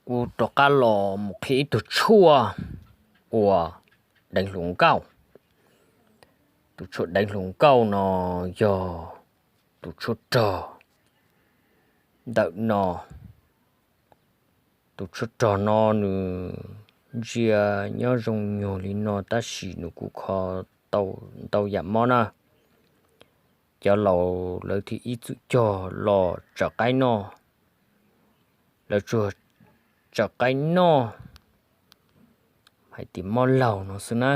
kuv rov qab los mus qhia ib tug tshuaj uas deev hluas nkauj. Tus tshuaj deev hluas nkauj no yog tus tshuaj rog ntawm no. Tus tshuaj rog no nws ntsia nyob zoo nyuag li no tab sis nws kuj kho tau ntau yam mob na. Cov laus lawv thiaj ib txwm cog los tsawv qaib noj, lawv tsuas tsawv qaib noj hais tias mob laug no xwb na,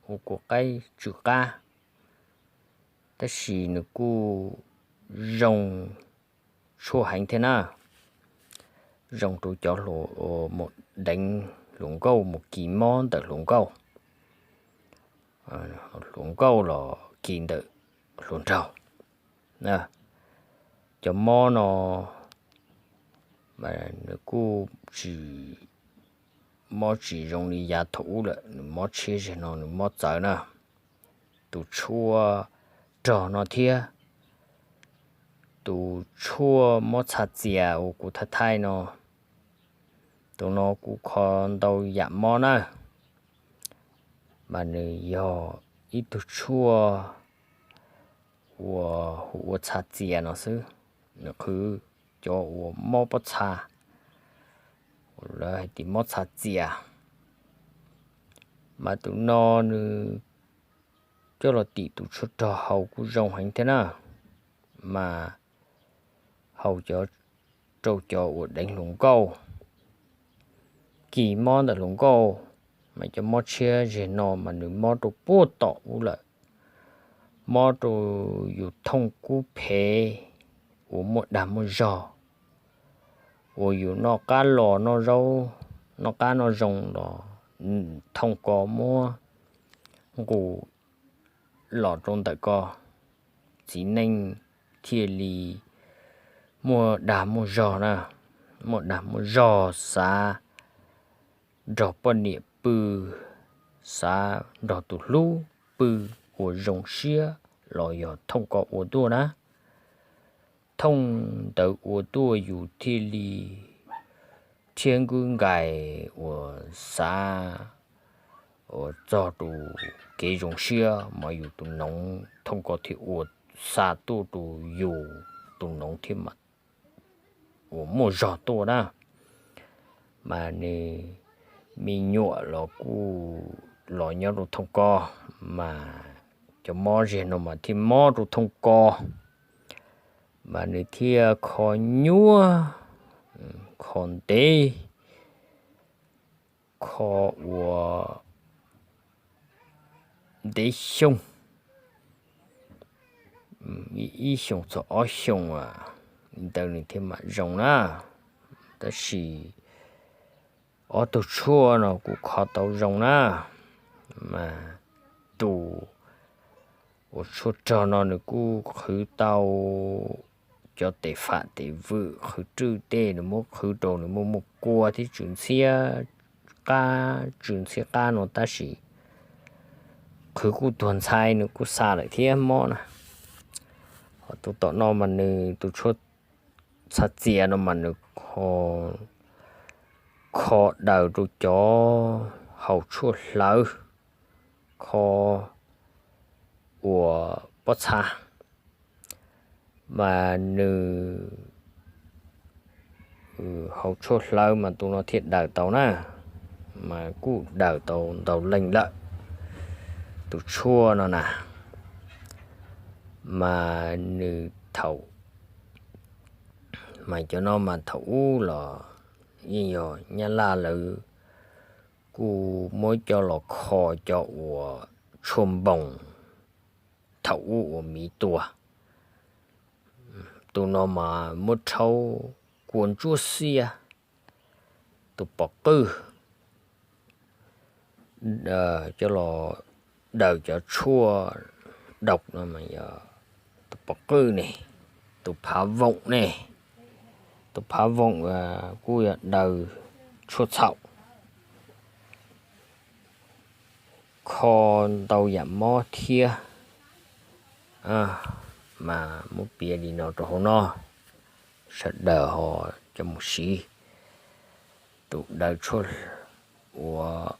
ua kua qaib tsw qab, tab sis nws kuj zoo tshuaj heev thiab na. Zoo rau cov hluas uas mus deev hluas nkauj mus kis mob ntawm hluas nkauj. Hluas nkauj los kis ntawm hluas nraug. Cov mob no mas nws kuj tsis, mob tsis zoo li yav thaum ub lawm, nws mob tshiab zig no nws mob txawv na. Tus tshuaj rog no thiab tus tshuaj mob txha txias uas kuv thaij thaij no, tus no kuj kho ntau yam mob na, mas nws yog ib tug tshuaj uas hu ua txha txias no xwb. Nws qhwv cov uas mob pob txha, lawv hais tias mob txha txias. Mas tus no nws coj los tim tus tshuaj rog haus kuj zoo heev thiab na, mas haus cov, rau cov uas deev hluas nkauj, kis mob ntawm hluas nkauj, mas cov mob tshiab zig no mas nws mob rau puag tom ub lawm, mob rau yus thooj kub phev uas muaj dag muaj zog, uas yus noj qab los noj zaub, noj qab noj zoo los thooj ko muab nqus los rau ntawm ko, txiv neej thiaj li muaj dag muaj zog na, muaj dag muaj zog xav nrog poj niam pw, xav nrog tus hlub pw ua zoo siab los yog thooj ko ua tuaj na. Thooj ntawd ua tuaj yus thiaj li thiab nkwj nkais uas xav uas txog tus kev zoo siab mas yus tus noov thooj ko thiaj ua xa tuaj rau yus tus noov thiaj mam uas muaj zog tuaj na. Mas nws me nyuam los kuj los nyob rau thooj ko, mas cov mob zeg no mas thiaj mob rau thooj ko, mas nws thiaj kho nyuaj, kho ntev, kho ua ntev xyoo, ib xyoos txog ob xyoos ntawd nws thiaj mam zoo na. Tab sis ob tug tshuaj no kuj kho tau zoo na, mas tus uas tshuaj rog no nws kuj qhwv tau cov tes fam tes vwm, qhwv rwj tej, nws muab qhwv rau nws muaj muaj kua thiab tsw ntxhiab qab, tsw ntxhiab qab no tab sis qhwv kuj tuag ntxhais nws kuj xa lawm thiab mob na. Ho tus tom no mas nws tus tshuaj txha txias no mas nws kho daws rau cov haus tshuaj hlawv, kho ua pob txha, mas nws haus tshuaj hlawv mas tus no thiaj daws tau na, mas kuj daws tau ntau leej lawm tus tshuaj no na. Mas nws thaum, mas cov no mas thaum ub los yeej yog Nyab Laj lawv kuj muab coj los kho cov uas tshuaj npoos thaum ub uas miv tua. Tus no mas muab rhaub kua ntsuab xiab, tus pov qwj, coj los daws cov tshuaj daus no mas yog tus pov qwj ne, tus phav voom ne, tus phav voom kuj yog daws tshuaj txhaum, kho ntau yam mob thiab. Mas muab piav li no rau hauv no, sawv daws ho coj mus siv. tus daws tshuaj uas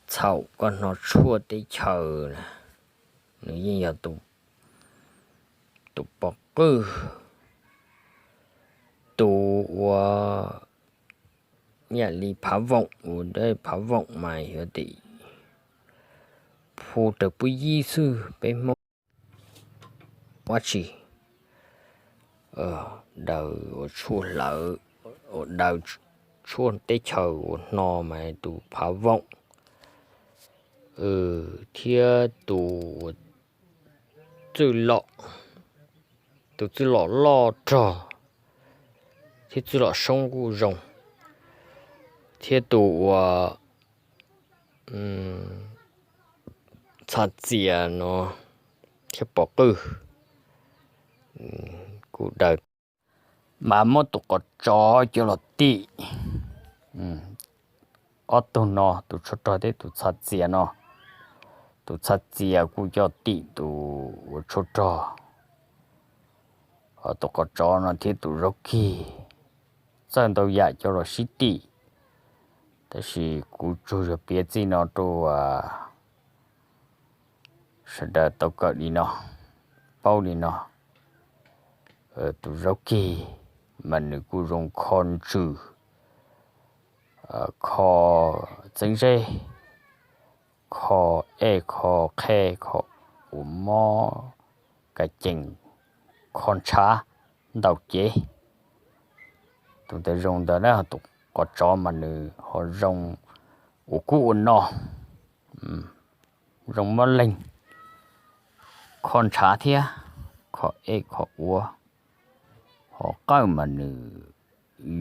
txhaum koj hno tshuaj teb chaws na, nws yeej yog tus, tus pov qwj, tus uas yam li phav voom, ua phav voom mas yuav tim phu raws pub yib xwb peb Hmoob. Ua tsi, daws ua tshuaj hlawv, ua daws tshuaj teb chaws ua hno mas tus phav voom, thiab tus txwj lom, tus txwj lom loj rog thiab txwj lom soob kuj zoo, thiab tus uas txha txias no thiab pov qwj kuj daws. Mas muab tus qov tsov coj los tim. Ob tug no, tus tshuaj rog thiab tus txha txias no, tus txha txias kuj coj tim tus ua tshuaj rog, ho tus qov tsov no thiab tus zaub kig, txawj ntau yam coj los sib tim. Tab sis kuv tsuas yog piav txij no rau sawv daws tau kawm li no, paub li no. Tus zaub kig mas nws kuj zoo kho ntsws, kho txeeb zeb, kho ej, kho qhe, kho ua mob ka cees, kho ntshav ntau cev. Tus ntawd zoo ntawd na, tus qov tsov mas nws ho zoo ua kub ua no, zoo mob leeg, kho ntshav thiab, kho ej kho ua, ho qawj mas nws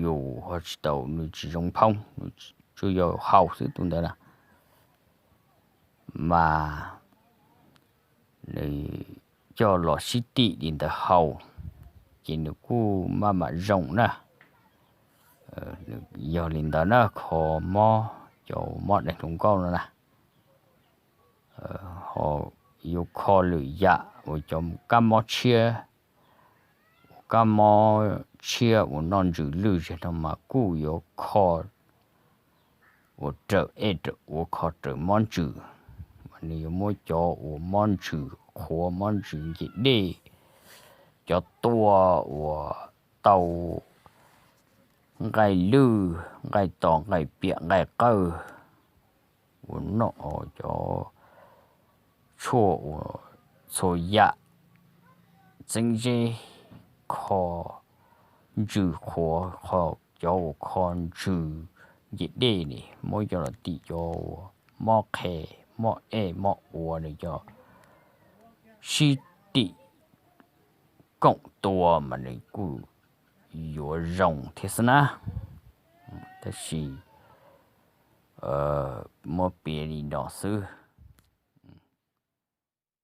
yus ho tsis tau, nws tsis zoo phoob, nws tsuas yog haus xwb tus ntawd na. Mas nws coj los sib tim li ntawd haus, ces nws kuj maj mam zoo na. Yog li ntawd na, kho mob, cov mob daim hluas nkauj no na, ho yuav kho lwm yam uas cov kab mob tshiab, kab mob tshiab uas noj ntsws lwj zem no mas kuj yuav kho ua raws ej raws ua, kho raws mob ntsws. Mas nws yuav muab cov uas mob ntsws qhuav, mob ntsws nce dej, cov tua uas tau nqaij lwj, nqaij tos, nqaij piam, nqaij qawj, uas noj cov tshuaj uas txhua yam, txeeb zeb, kho ntsws qhuav, cov uas kho ntsws nce dej ni, muab coj los tim cov uas mob qhe, mob ej, mob ua, nws coj sib tim koom tua mas nws kuj yuav zoo thiab xwb na. Tab sis muab piav li no xwb,